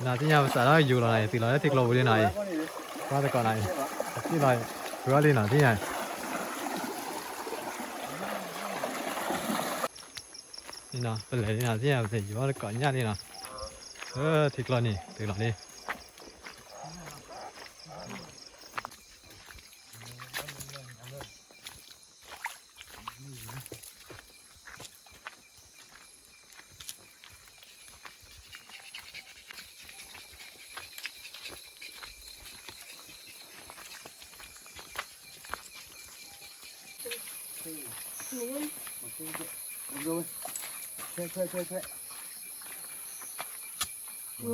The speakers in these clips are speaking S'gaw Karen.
နၤသ့ၣ်ညါပစးထီၣ်ယူၤလီၤနၤအံၤ တုၤလီၤလၢထံကျိပူၤလံနီၤအံၤ, ကွၢ်သကိးနၤအံၤ, ထံလီၤ ဖုအီၣ်လံနီၤ သ့ၣ်ညါ လံနီၤ ပလဲၤလံနီၤ သ့ၣ်ညါ ပလဲၤယူၤအီၣ်သကိးညၣ်လံ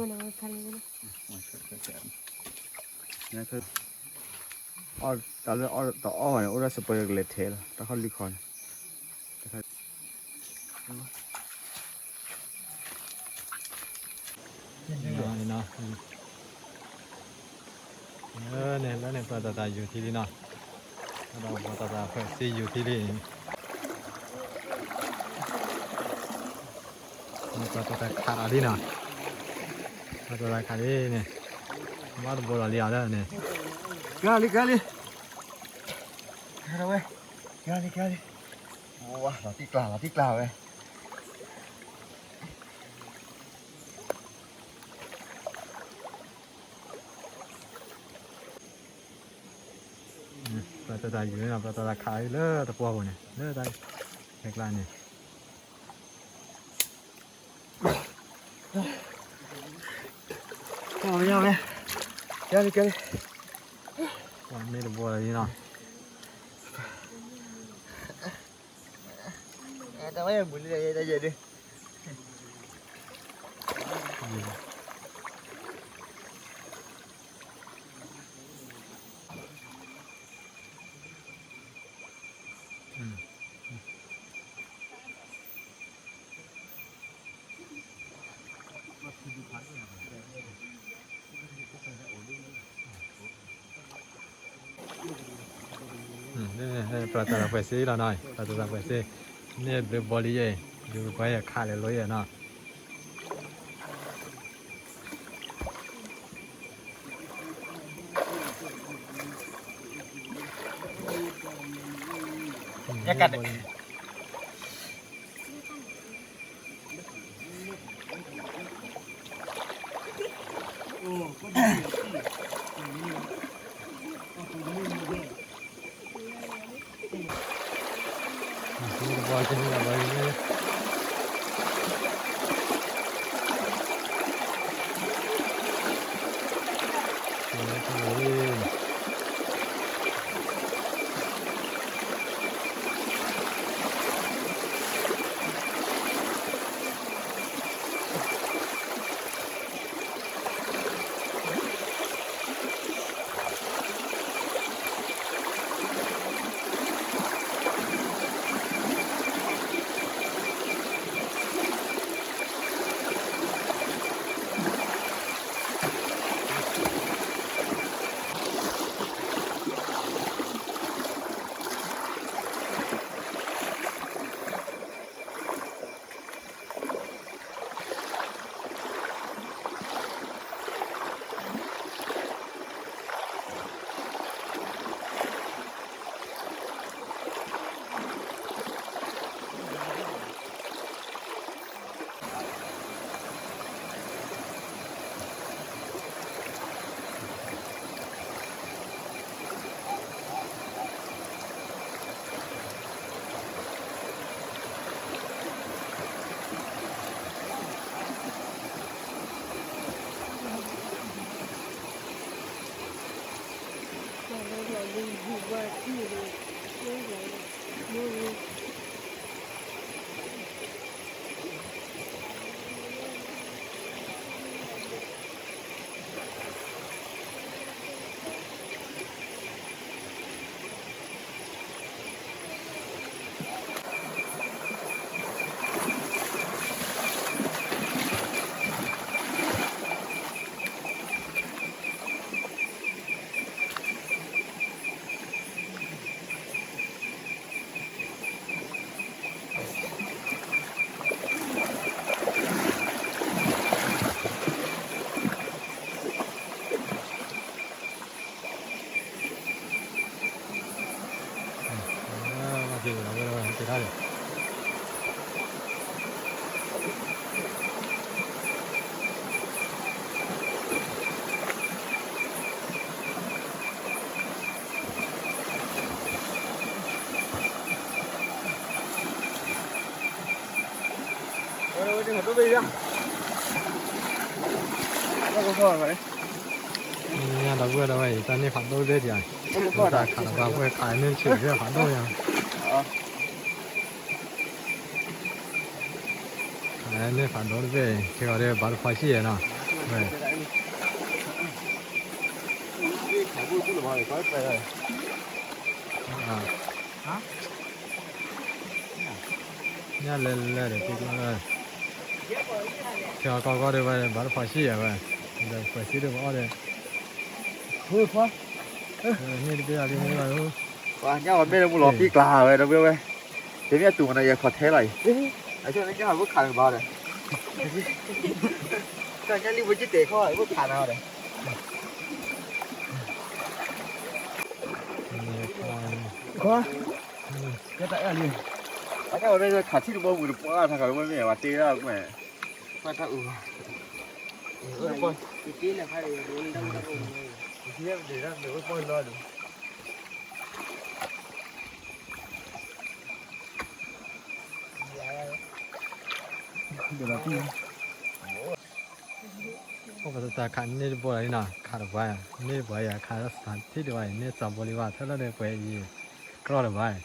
နီၤ, ထံကျိန့ၣ် တုၤလီၤလံ. အီၣ်တၢ်လၢအီၣ်တအီၣ်ဘၣ်န့ၣ် အိၣ်ဒၣ်စပှဲကလဲၤထဲလီၤ တၢ်ခီၣ်လွံၢ်ခီန့ၣ် န့ၣ် လၢန့ၣ် လၢန့ၣ် ပှၤတၢ်တၢ်ယူၤထံလံနီၤ, ဒီးပှၤတၢ်တၢ်ဖဲစ့ယူၤထံလံ, ပှၤတၢ်တၢ်ခးလီၤလံနီၤ, ပှၤတၢ်တၢ်ခးလံန့ၣ်, ဘၣ်တဘိလီၤလံအီၤလၢန့ၣ်, ကလံ ကလံ, ကလံ ကလံ, ဝါ လီၤတံၢ်ကျါ လီၤတံၢ်ကျါဝဲ ပှၤတၢ်တၢ်ယူၤန့ၣ် ပှၤတၢ်တၢ်ခးလၢတပှီၢ်ပူၤန့ၣ် လၢတၢ်ဟဲကျါန့ၣ်, ကလံ ကလံ, ကလံ, မ့ၢ်တဘိလီၤလံနီၤ. တၢ်ဝဲဘူးလံ တၢ်ယဲဒုး ပှၤတၢ်သးပှဲၤစ့လီၤနီၤ, ပှၤတၢ်သးပှဲၤစ့, န့ၣ်ဘျုးဘီလံယဲၢ်, ဘျုးဘီယဲၢ်ခးလဲၤလိယဲၢ်နီၤ. ယကတ ညါဒီပုၢ်ဝဲၢ်ဒီဝဲၢ်အံၤ တၢ်န့ၢ်ဖးဒိၣ်သ့ၣ်ဒံးဧါ, တၢ်ခးတပှၢ် ပှဲၤခးန့ၢ်ဆံးတဘ့ၣ်ဖးဒိၣ်ညါ, ခးန့ၢ်ဖးဒိၣ်တဘ့ၣ် ခဲဂီၤဒီးဘၣ်တဖီဆံၣ်နီၤ, ဝဲ ညၣ်လဲၤလဲၤဒီး သံကွၢ်လၢ ခဲအီၤကီၢ်ကီၢ်ဒီးဝဲ ဘၣ်တဖီဆံၣ်ယၤဝဲ, ဒီးပှဲၤသံဒီးပအီၣ်ဒီး, န့ၣ်တဘ့ၣ်အီၤဒ်န့ၣ်ဘၣ်, ပှၤညၣ်ဝဲမ့ၢ်လၢမူလီၤပံၢ်ကျါဝဲ ဒီပုၢ်ဝဲၢ်, တမ့ၢ်အတူၢ်မနုၤယဲခီၣ်ထဲလီၤအံၤ, အဆၢန့ၣ်ညၣ်ဟးဖိခးနကဘၣ်ဒီး, တၢ်ညၣ်လံဖိကတဲာ်ခီၣ် ဖိခးနၤဒီး ခွါ, ကဲတၢ်အဲၣ်လံ, အကဲဝဲဒၣ်ခးထံၣ်တဘီမုၢ်တပှၢ်ထါခးလၢဝဲမ့ၢ်ဝဲတ့ဒၣ်ကွဲၢ်, ပှၢ်တၢ်အူ, အိၣ်ပတၢ်ခးန့ၢ်တဘိလီၤနီၤ, ခးတပှၢ်, န့ၢ်တပှၢ်ယၤ ခးလၢစးထံၣ်တဝဲအံၤ န့ၢ်စးဘိလံဘၣ် ထဲလီၤဒီးပှဲၤအံၤ, ကြီတပှၢ်,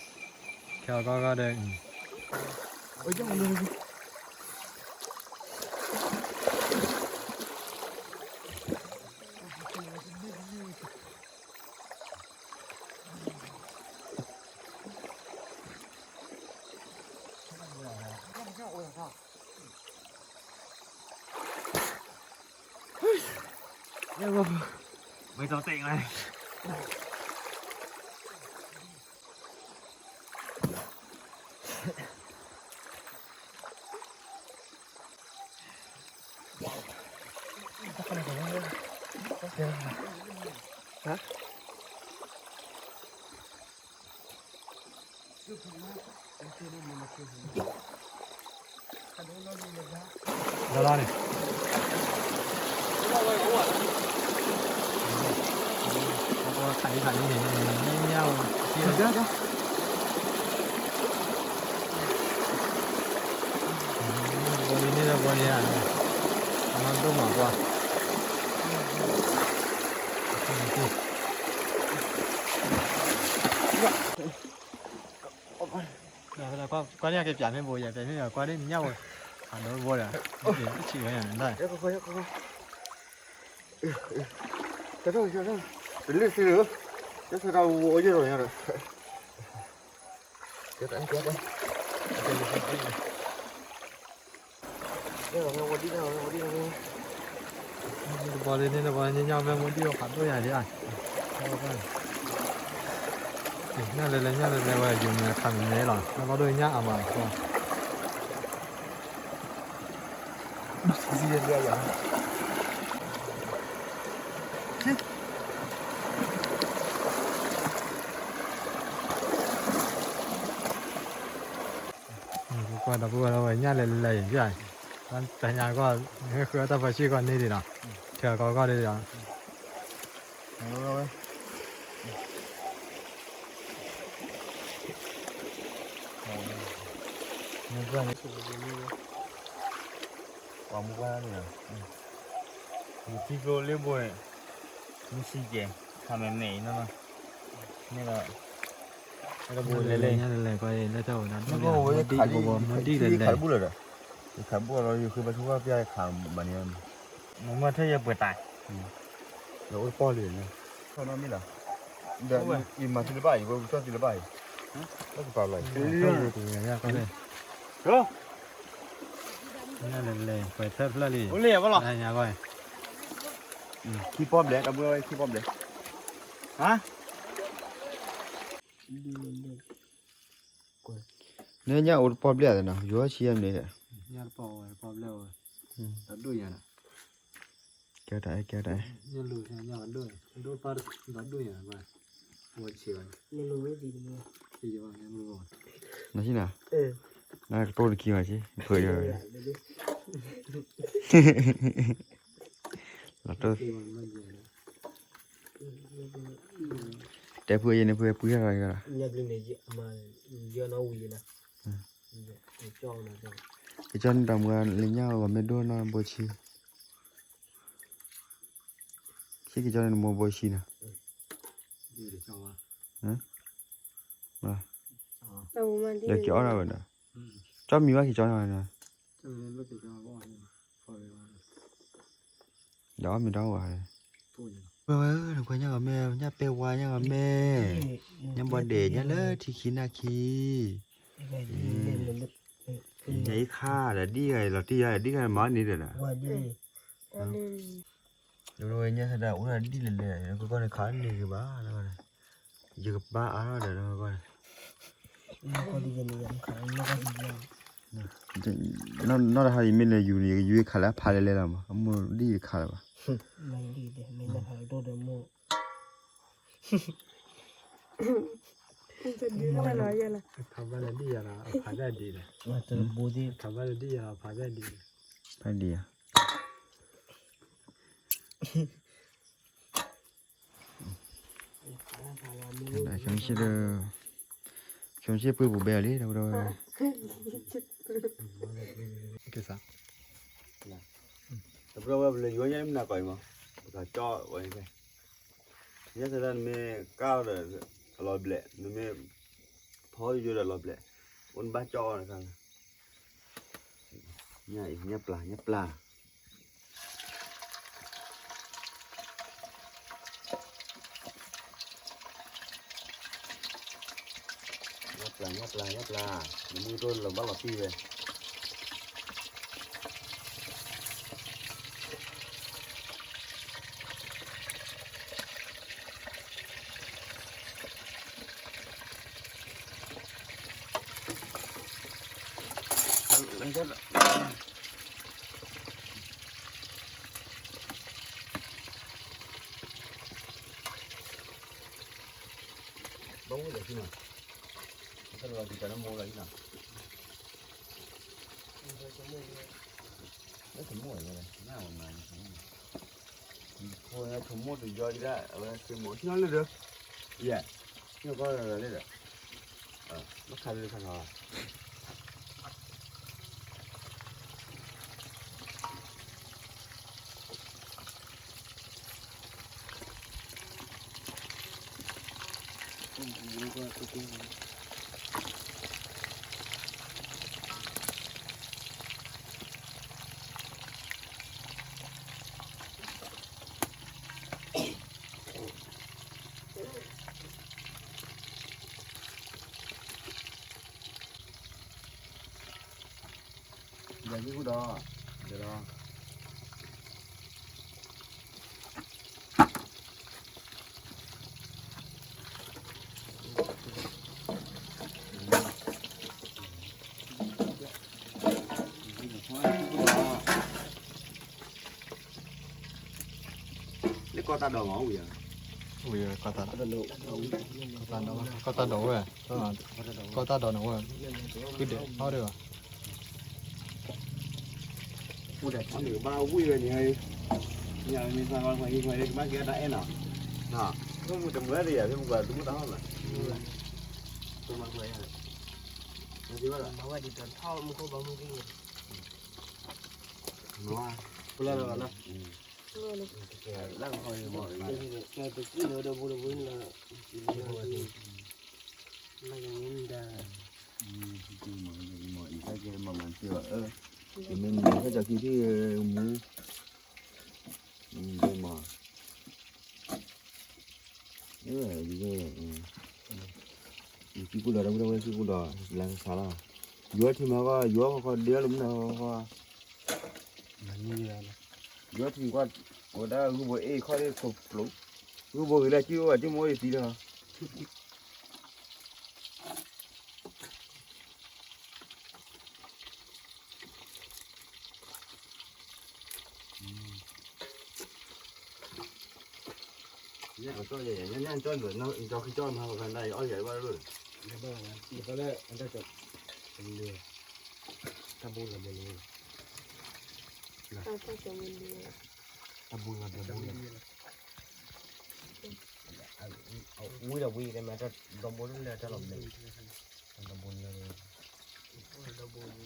ခဲအီၤကီၢ်ကီၢ်ဒီး မ့ၢ်တတဲဝဲ လီၤလီၤန့ၣ်, ခးလံခးလံန့ၣ် ညၣ်ဝဲ, ဘိလံန့ၣ်လၢဘိလံဧါ, အမါဒိၣ်မးပှၤ ကွၢ်န့ၣ်ကပျးမ့ၢ်ဘိ ယပျးမ့ၢ်ဘိ ကွၢ်န့ၣ်ကပျးမ့ၢ်ဘိဒီး, အဒိဘိဒီး, ဆံးဝဲညါန့ၣ်, တလၢာ်စ့လၢာ်, တၢ်ဆၢတၢ်ဝိအိၣ်ယဲၢ်ဒီးညါဒီး, တဘီလံန့ၣ် တဘီညါညါမ့ၢ်မူဒံၣ်ဝဲဖးဒိၣ်ယၤဒံးဧါ, ညၣ်လဲၤလဲၤညၣ်လဲၤလဲၤဝဲ ယုာ်မ့ၢ်အခးမ့ၢ်န့ၣ်လီၤ တၢ်ဘီဒိၣ်ညၣ်အမးအဃိ ပကွၢ်ဒီပုၢ်ဝဲၢ်လီၤဝဲ ညၣ်လဲၤလဲၤယံၤယံၤ, တၢ်ညါကီၢ် ဃုအတၢ်ပှၤဆံၣ်ကီၢ်န့ၢ်ဒံးနီၤ, ထၢကီကီၢ်ဒံးဒီး ပှၤမူကွၢ်န့ၣ်လီၤ, ယထံကျိလၢဘိန့ၣ်, မုၢ်ဆံကဲ, ခါမဲာ်မဲာ်အံၤနီၤနီၤ, န့ၣ်လီၤ, တဘိလဲၤလဲၤ, ညၣ်လဲၤလဲၤကွၢ်အံၤ လၢတၢ်အိၣ်ဒၣ်ဒိၣ်လဲၤ, မူဒံၣ်လဲၤလဲၤ, ခးဘူၣ်လီၤဒီး, ခးဘူၣ်လီၤ ယဃ့ဘါထုကဖၣ်ပျၢ်ခးမၤန့ၢ်, မ့ၢ်မ့ၢ်ထဲယပှဲၤတၢ် ဒီးအိၣ်တပီၢ်လံ, မ့ၢ်လီၤ, ဒီးယမၤသုလၢဘၣ်အံၤ ဝဲကတီၢ်သုလၢဘၣ်အံၤ, တၢ်ကပာ်လီၤအံၤ, ညၣ်လဲၤလဲၤ ပှဲၤထၢၣ်ဖျၢၣ်လံ, အိၣ်လံအဘၣ်လီၤ, ညါကွၢ်, ခံပီၢ်ဘျဲၣ် တၢ်ဘှဲဝဲခံပီၢ်ဘျဲၣ်, ဟါ နညၣ်အိၣ်တပီၢ်ဘျဲၣ်သ့ၣ်နီၤ ယိၤဆံယဲၢ်မံၤ, ညၣ်တပီၢ်ဝဲတပီၢ်ဘျဲၣ်ဝဲ, ဒီးဒိၣ်ယၤနီၤ, ကဲတၢ်အဲၣ်ကဲတၢ်အဲၣ်, ညၣ်လူၤညၣ်ဒိၣ်, ဒိၣ်ပၢ်ဒီဒိၣ်ယၤဘၣ်, ဝဲဆံးဘၣ်, နဟံၣ်နီၤ, နကတိၢ်တကံဘၣ်ဆံး, ဖုယီၤ, လီၤတိၢ် တဲဖုအံၤန့ၣ် ဖုပှံထီၣ်လီၤကဒီး, ကၠီန့ၣ်တၢ်မူလၢညၣ်ဂီၤမ့ၢ်ဒိၣ်နီၢ်ဘိဆံ, က့ၤကၠီန့ၣ်နမိၢ်ဘိဆံနၤ, ဒီးက့ၤအီၣ်ဒၣ်ဝဲဒီး, ကၠီမံၤဘၣ်က့ၤကၠီန့ၣ်, ဒီးအီၣ်မ့ၤဒီးဝဲ, ဝဲဝဲ နကွၢ်ညၣ်ဂီၤမဲ, ညၣ်ပဲဝါညၣ်ဂီၤမဲ, ညၣ်ဘီဒဲးညၣ်လၢထံခံနၢ်ခံ, ညၣ်အံၤခါဒီးဒ်ဂၤလီၤတံၢ်ယါဒီးဒ်ဂၤမၤန့ၣ်ဒီး, ဒ်ဝဲညၣ်သဒါအိၣ်ဒၣ်ဒ်လဲၣ်လဲၣ်, ကီၢ်န့ၣ်ခးန့ၢ်ဂ့ၤဘၣ်, ယကပၢ်အါထီၣ်ဒီး, နီၢ်တဟါအံၤမ့ၢ်လဲၤယူၤန့ၣ် ယကယူၤခးလၢအဖးလဲၣ်လဲၣ်လီၤမး, အမိၢ်ဒ်ယခးလၢၤဘၣ်. ဖးဘၣ်လၢဒ်ယၤလီၤ, ဖးဘၣ်ဒ်ယၤလီၤ, ဖးဒ်ယၤလီၤ, ဖးဘၣ်ဒ်ယၤလီၤ, ဖးဒ်ယၤလီၤ. ခဲမုၢ်ဆ့ၣ်ဒီး, ခဲမုၢ်ဆ့ၣ်ပှ့ၤပူၤဘဲအီၤလံ, ဒီပုၢ်ဒီဝဲၢ်, ကစး, ဒီပုၢ်ဒီဝဲၢ် ပလဲၤယူၤညၣ်မနၤကီးအံၤမး, ပကကၠီဝဲ, ညၣ်သဒါနမ့ၢ်ကၢ်ဒီးအလီၤဘျဲး, နမ့ၢ်ဖီယိယိဒီးအလီၤဘျဲး, အိၣ်နဘၣ်ကၠီအီၤတခါ, ညၣ်အံၤ ညၣ်ပျၢ် ညၣ်ပျၢ် ညၣ်ပျၢ် ညၣ်ပျၢ် ညၣ်ပျၢ်, နမ့ၢ်တိၢ်လီၤဘၣ်လီၤတံၢ်ဝဲ, ဘၣ်မူဒီးဟံၣ်နီၤ, တၢ်လီၤတံၢ်တၢ်နမိၢ်လီၤဟံၣ်နီၤ, လၢတမိၢ်လီၤ, နဝဲမၤန့ၣ်, ဖိလၢတမိၢ်တယီဒၣ် အဝဲသ့ၣ်မိၢ်ဟံၣ်နီၤလၢဒီး, ယဲ, ဟံၣ်နီၤကီၢ်လၢဒီး, ဘၣ်ခးလၢခါနီၤ ယၤဟံၣ်ဃုာ်ဒီး, ယၤဒီး, လၢကီၢ်တၢ်ဒီးမး ဝံၤဧါ, ဝံၤ ကီၢ်တၢ်ဒီး, ကီၢ်တၢ်ဒီးဝဲ, ကီၢ်တၢ်ဒီးန့ၣ်ဝဲ, ဖုဒဲးထီၣ်ဒံးဘၣ်, အိၣ်ဒီးထီၣ်န့ၣ်ကဘၣ်ဝံၤဝဲန့ၣ်, မ့ၢ်ကဘၣ်ကဲတၢ်အဲၣ်နီၤ, မ့ၢ်တမုာ်တယၤ မ့ၢ်ပှၤတမုာ်တဟီၣ်ဘၣ်, တမၤဝဲ, မၤဝဲဒ်သိးထီၣ်မူခိၣ်ဘီမုၢ်သ့ၣ်န့ၣ်, ပလီၤလီၤလီၤ, လၢကီၢ်အံၤမ့ၢ်, တကံၢ်လၢဒီပူၤတပူၤန့ၣ်လီၤ, လၢကမ့ၢ်ဒၣ်, မ့ၢ်မၤမၤစ့ၢ်ဘၣ်, ကမ့ၢ်မၤတၢ်ကီခံထံၣ်မူ, မ့ၢ်မၤ ယသံကူၣ်လီၤ ဒီပုၢ်ဒီဝဲၢ် သံကူၣ်လီၤ လၢကဆးလီၤ, ယွၤထံၣ်မၤဃီ ယွၤခီခီဒဲလၢမနုၤဃီ, ယွၤထံၣ်ကွၢ် ဝဲဒၣ်ဂုၢ်ဘိအ့ၣ်ခီၣ်လ့ၣ်ခိၣ်ဖျိး, ဂုၢ်ဘိဂ့ၤလၢကံၣ်အိၣ်ဘၣ် ကံၣ်မိၣ်အ့ၣ်သံလီၤ. ညၣ်ကစီၣ်ယဲၢ်, ညၣ်ကစီၣ်လၢ ကစီၣ်မၤပှၤဖဲဒၣ်အံၤ အီၣ်ယဲၢ်ဘၣ်လိၣ်, ယဘၣ်လၢ တၢ်ဘိလီၤဘိလီၤ, တၢ်ဘိလီၤဘိလီၤ, ဝံၤဒီးဝံၤ တၢ်ဘိလီၤ, တၢ်ဘိလီ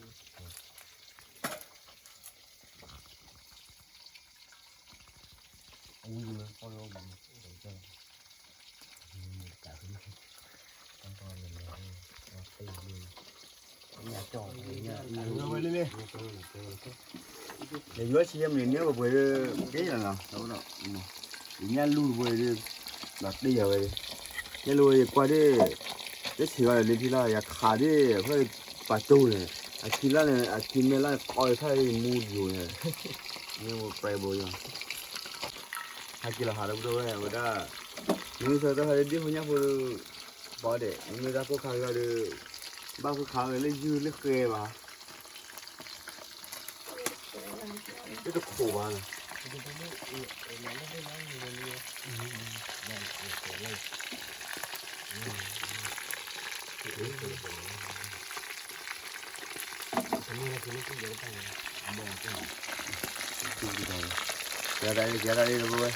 ၤ, ဝံၤလၢပီၢ်လၢအီၣ်ဘၣ်န့ၣ် လဲၤယွၤဆံယဲၢ်မံးနံးန့ၣ် ပှဲၤပှဲၤဒီး ကဲယၤလီၤ, ယညၣ်လူၢ်ပှဲၤဒီး လီၤတ့ၢ်ယၤဝဲဒီး ယဲလိာ်ဝဲယကွၢ်ဒီး တဆံးဘၣ်ဒီးလ့ထံလီၤ ယခးဒီး ဖဲပာ်တိၢ်န့ၣ် အခံလီၤန့ၣ် အခံမဲာ်လီၤန့ၣ် ကီအီၤခါအံၤမူယိာ်န့ၣ် မ့ၢ်ဝဲပြဲဘိယီၤ ဟဲက့ၤလီၤဟးလၢပဒိၣ်ဝဲ အဝဲဒၣ် မ့ၢ်ဆၢကတီၢ်ဟဲဒ်ဖိညၣ်ဖိဒီး ဘီဒဲး မ့ၢ်တၢ်ကိၢ်ခါကဒီး ဘၣ်ဃုခးဝဲလၢယုၢ်လၢဃဲဘၣ် တတခိးဘၣ်န့ၣ် ယၤတၢ်အံၤ ယၤတၢ်အံၤတဘိဝဲ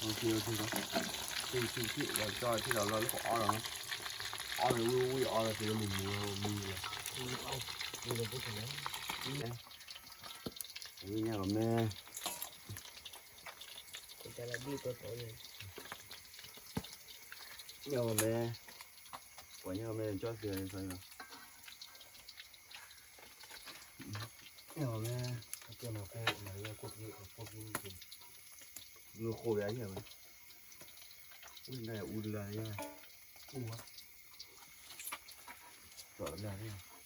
OK OK ကီး ထံထံထံ ကီးထံဒီးလီၤလၢကအီလီၤ, အီလီၤဝံၣ်ဝံၣ်အီလီၤ သ့ၣ်မုၢ်မူမူလီၤ, ဝံၣ်ညါဂီၤ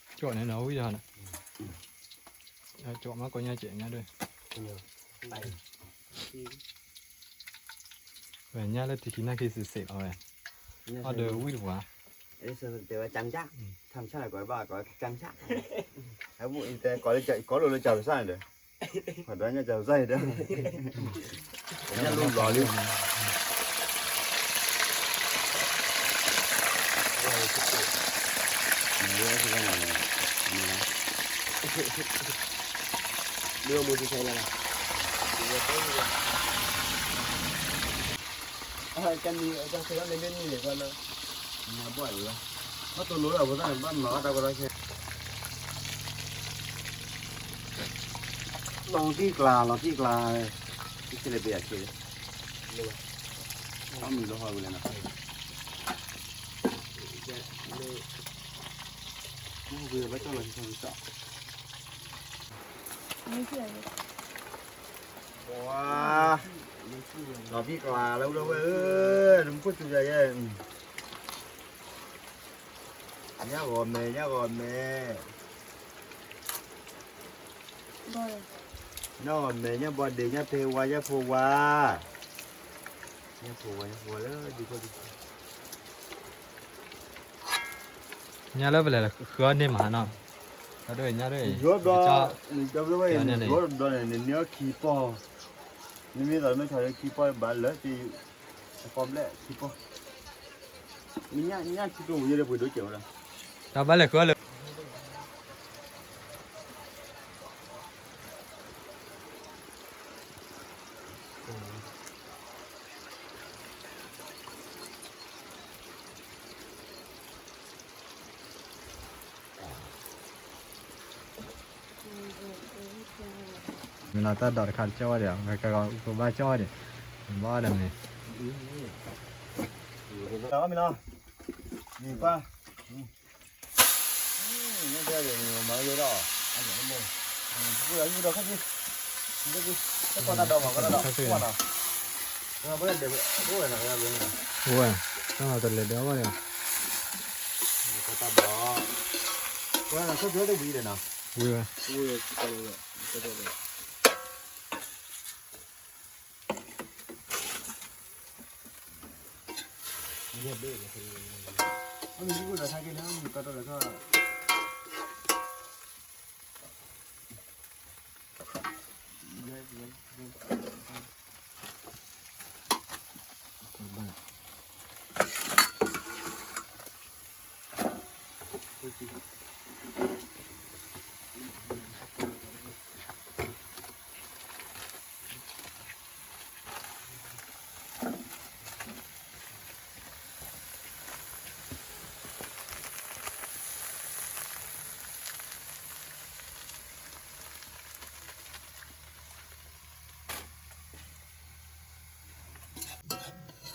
မဲ, ညါဂီၤမဲ, ပှၤညါဂီၤမဲ ကၠီသ့ၣ် ညါဂီၤမဲ, မ့ၢ်ဃိၣ်ဒီးယါ, ကၠီန့ၣ်နီၤ ဝံၣ်ဒီး, ကၠီမ့ၢ်ကီညါစဲးညါဒၣ်, ဝဲညါလၢထံခံနၢ်ခံစ့းစ့းလီၤဝဲ, အီၣ်ဒီးဝံၣ်တပှၤ, တဲဝဲ ကၠၢ်ကၠၢ်, ထၣ်မဆၣ်လၢကီးဘၣ်ကီး ကၠၢ်ကၠၢ်, ဟဲပူၤအံၤတဲ ကီးလိာ်လၢကၠၢ်ကစၢ်န့ၣ်ဒီး, ပှၤဒၣ်ညၣ်ကၠၢ်ကစၢ်န့ၣ်ဒီး, ညၣ်လူၢ်ဘျီလံ ကနံၤအတၢ်ဆဲးလီၤန့ၣ် မ့ၢ်နံၤန့ၣ်ကွၢ်လၢ, ဘၣ်တလိၣ်လၢအဖိသၣ်န့ၣ် ဘၣ်မၤဘၣ်တၢ်ကီတၢ်ခဲ, လီၤတံၢ်ကျါ လီၤတံၢ်ကျါ, တဆဲးလဲၤပယၤဆဲး, အမံၤလီၤဟီဝဲလဲၣ်နီၤ, မ့ၢ်ဝဲဘၣ်ကၠီလီၤတံၢ်ကျါ, ဝါ, လီၤတံၢ်ကျါလၢဝဲဧၢ, နမ့ၢ်ခိၣ်စူၤယၤယဲ, ညၣ်ဂီၤမဲ ညၣ်ဂီၤမဲ, ညၣ်ဂီၤမဲ ညၣ်ဘီဒ့ ညၣ်ဖဲဝါ ညၣ်ဖိဝါ, ညၣ်ဖိဝါ ညၣ်ဖိဝါလၢဒ်ခိၣ်ဒ်, ညၣ်လၢပလဲၤဃုအီၣ်န့ၢ်မးနီၤ, ဒီးညၣ်ဒ်, ယိဘျီ, ယိဘျီန့ၣ် နန့ၢ်အီၣ်ခံပီၢ်, နမ့ၢ်သိးမ့ၢ်ထီၣ်လၢခံပီၢ်ဘၣ်လၢ အပီၢ်ဘျဲၣ်ခံပီၢ်, မ့ၢ်ညၣ်ခံပီၢ်ဝံၤလၢပှ့ၤဒိၣ်စဲးဝဲဒၣ်, ဒီးဘၣ်လဲၤဃုအီၣ်လၢ မ့ၢ်လီၤတၢ်ဒိးတခါတကၠီဝဲဒၣ်, ကဘၣ်ကၠီဝဲဒၣ်, ဘၣ်ဒီးမ့ၢ်, မ့ၢ်လီၤ, မ့ၢ်ပၢ်, မ့ၢ်မၤယိဒၣ်, တၢ်ကီတၢ်ဒိးမၤကီတၢ်ဒိး, ဝဲ, တၢ်မၤတလဲၤဒီးဝဲန့ၣ်, တၢ်ဒိး, ဝဲ, ဝဲ,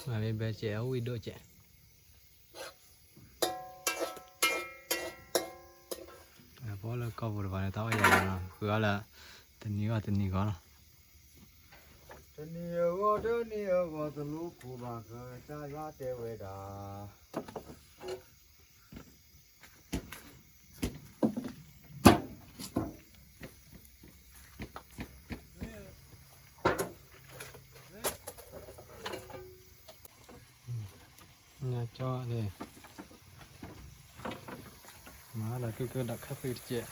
မ့ၢ်ဘဲကဲးအဝံၣ်ဒိၣ်ကဲး, ဖီလၢကီၢ်ပူၤတပၤန့ၣ် တၢ်အီၣ်ယၤလီၤနီၤ, ဃုအီၣ်လၢ တနံၤဂီၢ်တနံၤဂီၢ်လီၤ. တနံၤအဂီၢ်တနံၤအဂီၢ် တလိၣ်ခိးဘၣ်ဃး တၢ်ယွၤတဲဝဲဒၣ် ညါကၠီန့ၣ် မၤလၢကၢကၢဒီးခါသ့တကဲး,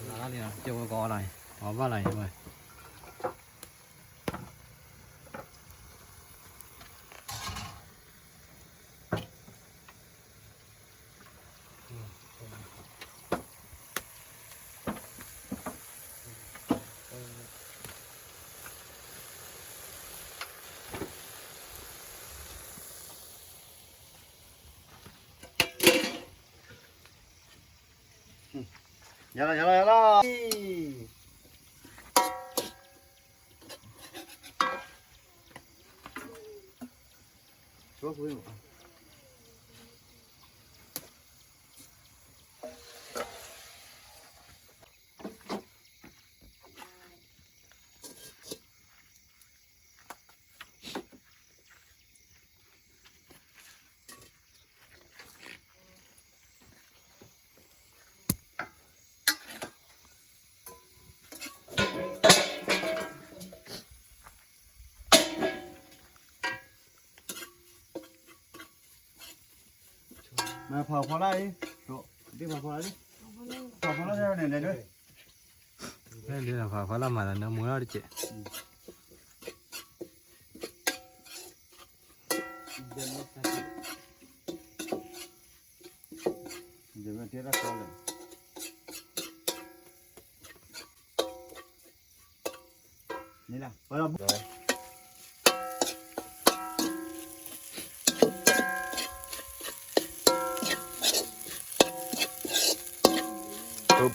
လၢလံနီၤ ကၠီဝဲကအီၣ်လၢ အီၣ်ဘၣ်လၢဝဲ ယၤလီၤ ယၤလီၤ ယၤလီၤ. မ့ၢ်ဖးဖီလာ်အံၤ, ဒ်ဖးဖီလာ်, ဖးဖီလာ်န့ၣ်လဲၤဒၣ်, ဖးဖီလာ်မၤလၢနမူလီၤတကဲး.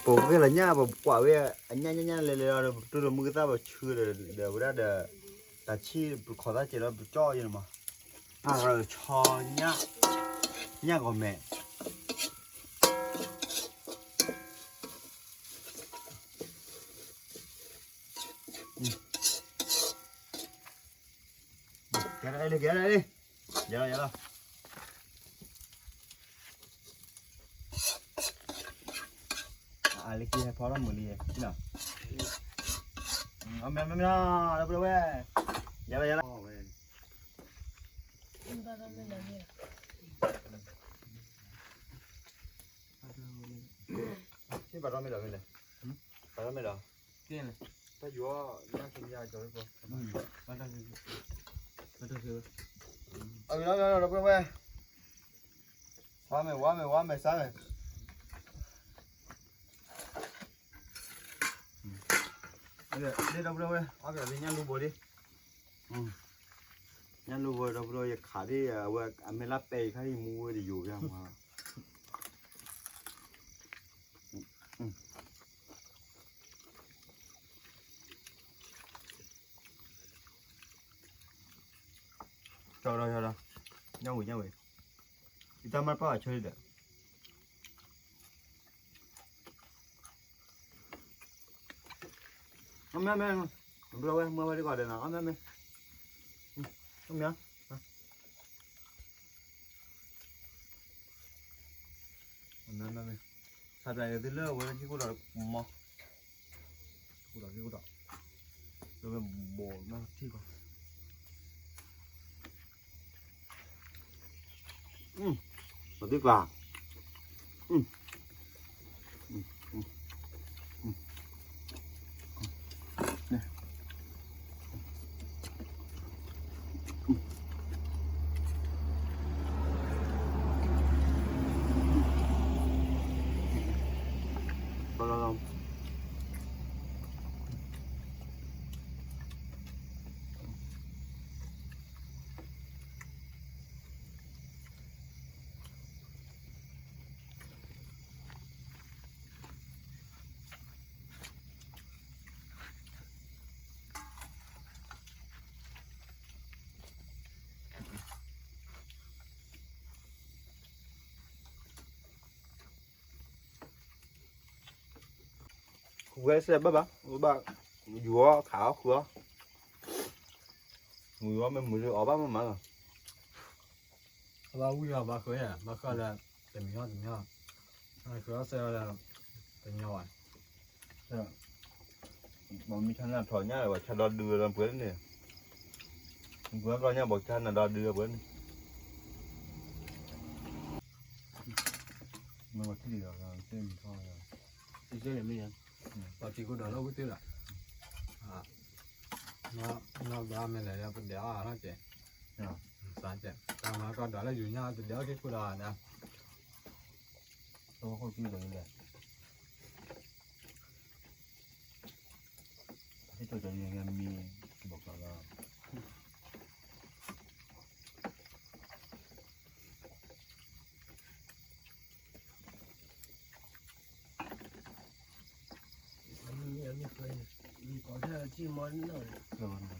ပပကဲလၢညၣ် ပကွၢ်ဝဲအညၣ်ညၣ်ညၣ်လဲၤလဲၤလီၤ တုၤလၢမုၢ်ကသၣ်ပဆှၢဒီး ဒီးဝဲဒၣ်ဒီး တၢ်ဆံၣ်ပခီၣ်သၣ်ကဲးလီၤ ပကၠီၣ်ယဲန့ၣ်မး, အါရၢၣ်ဆီညၣ်, ညၣ်ဂီၤမဲာ်. ကဲလီၤ ကဲလီၤ, ယၤလီၤ ယၤလီၤ. အလၢခံဟဲဖီထီၣ်မုာ်လံ, အမ့ၢ်မ့ၢ်မ့ၢ်, ဒီပုၢ်ဒီဝဲၢ်, ယၤလီၤယၤလီၤ. ဘၣ်ထီၣ်မ့ၢ်ဒီးမ့ၢ်လဲၣ်, ဘၣ်ထီၣ်မ့ၢ်ဒီး, တၢ်ယူၤအီၣ်, ဘၣ်ထီၣ်မ့ၢ်ဒီး, ဒီပုၢ်ဒီဝဲၢ်, ဆါမ့ၢ်ဝါမ့ၢ်ဝါမ့ၢ်ဆါမ့ၢ် ဒီပုၢ်ဒီဝဲၢ်, အီၣ်က့ၤညၣ်လူဘိဒံး, ညၣ်လူဘိ ဒီပုၢ်ဒီဝဲၢ် ယခးဒံး အဝဲအမဲာ်လၢပဲာ်အံၤခါဒံး မူဝဲတယိာ်ဘၣ်မး. ကၠီဒီး ကၠီဒီး, ညၣ်ဝဲ ညၣ်ဝဲ, ယတၢ်မၤပာ်အီၤဆၢဒၣ်ဒီး အမ့ၢ်မ့ၢ်, ဘျီဝဲ မၢဝဲဒ်ကီးဒီးနီၤ, အမ့ၢ်မ့ၢ်, အမ့ၢ်, အမ့ၢ်မ့ၢ်, ဆးပျးယသုလၢဝဲဟံၣ်ခိၣ်ဒီးမီၤ, ဟံၣ်ခိၣ်ဒီး ဟံၣ်ခိၣ်ဒီး, လၢဝဲဘီၣ်နီၢ်ထံၣ်ကီး မၤသံကွၢ်, ဝဲစဲးဘၣ်ဘၣ်, ဝဲဘၣ်, ယူၤအီၣ်ခးအီၣ်ဃုအီၣ်, မုာ်အီၣ်မ့ၢ်မုာ်လၢအီၣ်ဘၣ်မ့ၢ်မးလီၤ, အဘၣ်ဝံၣ်အီၣ်ဘၣ်ဃု, ဘၣ်ဃုလၢ, တမံၤအီၣ်တမံၤအီၣ်, ဃုအီၣ်စဲးအီၣ်လၢ, တညီဘၣ်, မ့ၢ်ဆါနၤထီၣ်ညါလၢပှၤဆါဒီဒုလၢပှဲၤန့ၣ်, ပှၤကီၢ်ညါပှၤဆါနၤဒီဒုလၢပှဲၤန့ၣ်, မ့ၢ်ဝဲထံၣ်လီၤ, တမံၤထီၣ်, ပှၤထံၣ်ခိၣ်ဒီးလၢဝံၣ်သ့ၣ်လီၤ, နီၢ်ဘၣ်မ့ၢ်လဲၤလၢပဒဲးအီၣ်အါထီၣ်ကဲး, စးကဲး, တၢ်မၤကီၢ်ဒီးလၢယူၤညါတဒဲးအီၣ်က့ၤခိၣ်ဒီး, တဝီခိၣ်ကံၢ်ဒီးလဲၣ်, ဟဲကၠီၤကၠီၤယဲၢ်မံၤ, ဘီၣ်ကျီၤလီၤ,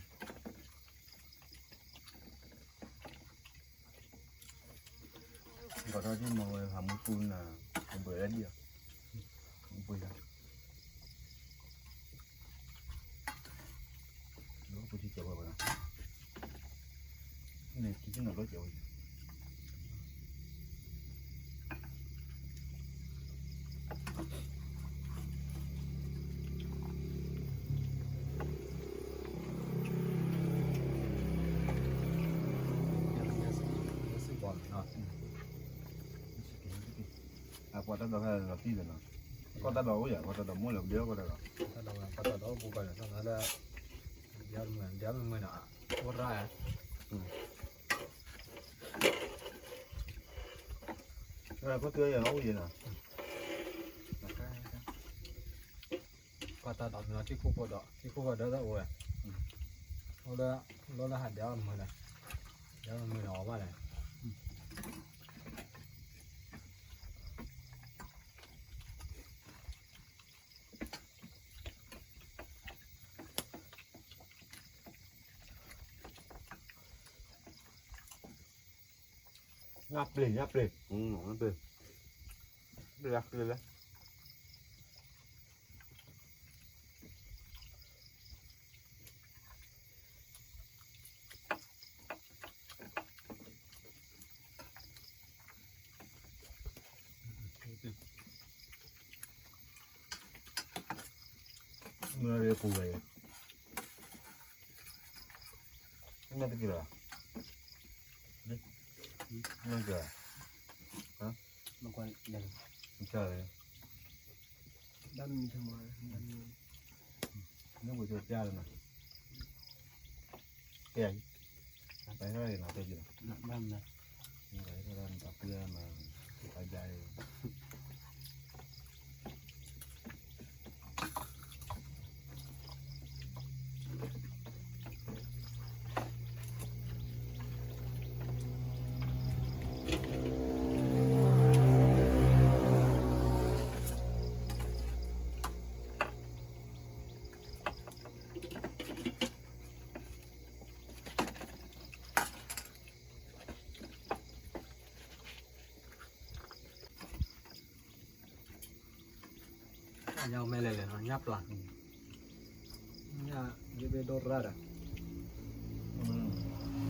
ကီၢ်ထီၣ်က့ၤမၤဝဲဟးမူတူၢ်နၤ, ဘှဲးဒၣ်ဒံၣ်ဧါ, ဘှဲးယၤ, လၢပထံၣ်ကဲးဝဲဘၣ်နီၤ, န့ၣ်ထံၣ်က့ၤနီၤလီၤကဲးဝဲယၤ အကွၢ်တၢ်ဒီးဖဲလီၤတံၢ်လီၤနီၤ, ကွၢ်တၢ်ဒီးအိၣ်ယၤ, ကွၢ်တၢ်ဒီးမိၢ်လၢဘျီကွၢ်တၢ်ဒီး, ကွၢ်တၢ်ဒီး, ကွၢ်တၢ်ဒီးအိၣ်ပူၤကွၢ်လီၤ, တၢ်လၢ, ဒ်မုၢ်, ဒ်မုၢ်နီၤ, အိၣ်ရၣ်ဧါ, ဖိသွဲယၤအိၣ်ယၤနီၤ ပှၤတၢ်ဒီးမ့ၢ်လီၤထံခိၣ်ဖိဒီး ထံခိၣ်ဖိဒီးတအိၣ်ဝဲ, အိၣ်လၢ, လီၤလၢဟးဒဲးအီၣ်မုၢ်ဒီး, ဒဲးအီၣ်မုၢ်ဒီးအီၣ်ဘၣ်လဲၣ်. ညၣ်ပျ့ၤ ညၣ်ပျ့ၤ, ပျ့ၤလၢ, မ့ၢ်ပူၤဝဲ, မ့ၢ်တက့ၤလီၤ, မ့ၢ်က့ၤ, မ့ၢ်ကွၢ်, မ့ၢ်က့ၤ, တၢ်မံၤထမး, မ့ၢ်ဝဲကၢ်လီၤနီၤ, ကဲ, ပှၤဟဲထီၣ်နီၤ တဲက့ၤလီၤ, ပှၤဟဲထီၣ်နီၤ တၢ်ပှဲၤမး, တၢ်ပျဲ, ညၣ်မဲလဲၣ်လဲၣ်နီၤ ညၣ်ပျၢ်, ညၣ်ဒ်ဘ့ၣ်ဒိၣ်ရၣ်ဒီး, ဝံၣ်တၢ်နီၤ, ဝံၣ်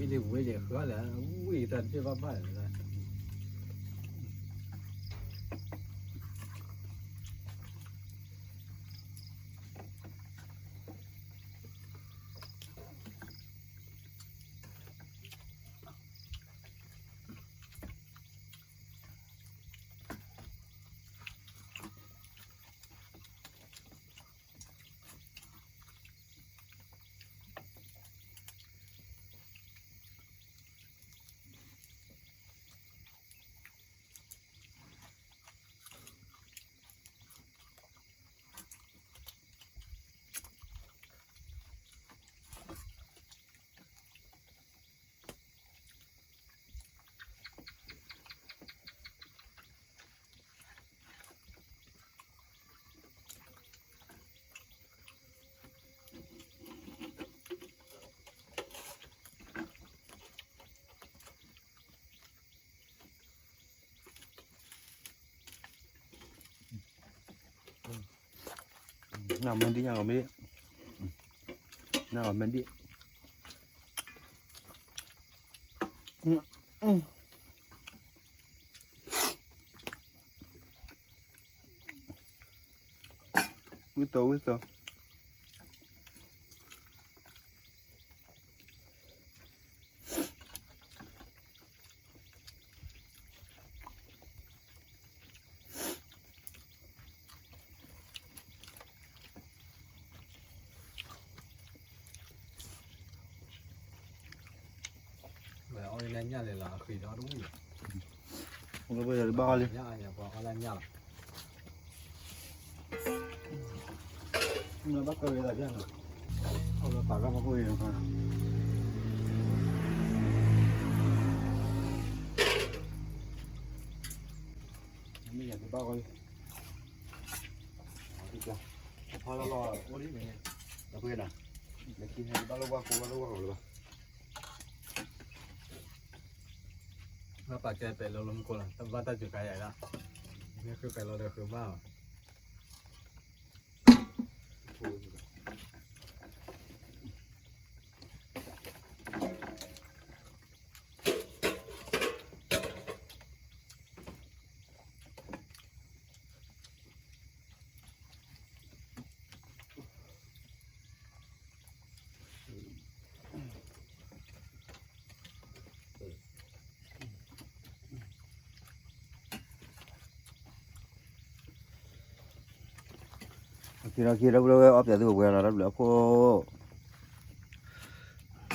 လံဝဲယဲၢ်ဃၢလၢာ်, ဝံၣ်တၢ်တဘ့ၣ်ဘၣ်ဘၣ်လၢာ်. နမဲာ်ဒံၣ်ညါကီးမ့ၢ်, နမဲာ်ဒံၣ်, ဝံၣ်တိၢ်ဝံၣ်တိၢ် ဝဲအီၣ်လၢညၣ်လဲၤလီၤ အဃံဒီးတဝံၣ်လီၤ, အိၣ်လၢပယီၤတဘၣ်အီၣ်လံ, ညၣ်အီၣ်လၢညၣ်လီၤ, မ့ၢ်ဘၣ်ကဝဲဒၣ်ညၣ်လီၤ, အီၣ်လၢပာ်ကဖီခိၣ်အံၤလီၤ, မ့ၢ်ယၤတဘၣ်အီၣ်လံ, ဖီလီၤလီၤအိၣ်လံန့ၣ်, လၢပှဲၤနၤ, လၢခံဟဲတဘၣ်လၢဝၣ်ကိးဝၣ်လၢဝၣ်ကိးလၢၤဘၣ် ဘၣ်ပာ်ကဲပဲာ်လီၤလၢမူခိၣ်လီၤ, တဘၣ်တၢ်စူၤကါယၤဒၣ်, မ့ၢ်ဃုပဲာ်လီၤဒီးဃုမၢ်လီၤ. က့ၤဒီးက့ၤဒီပုၢ်ဒီဝဲၢ် အီၣ်ပၠးသုဝဲလီၤ တၢ်ဘျုးအဖှိၣ်